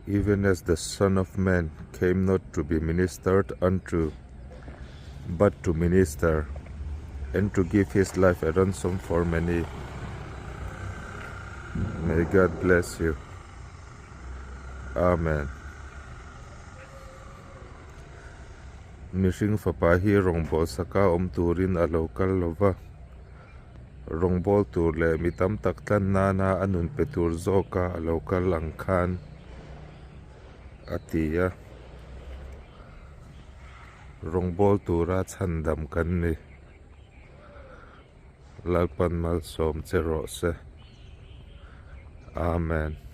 Even as the Son of Man came not to be ministered unto, but to minister, and to give his life a ransom for many. May God bless you. Amen. Mihring fapa hi rawngbâwl saka awm turin a lo kal lo va, rawngbâwl tur leh mi tam tak tlan nana a nun pe tur zawka a lo kal ang khan a ti a. Rawngbâwl tura chhandam kan ni. Lalpan malsawm che rawh se. Amen.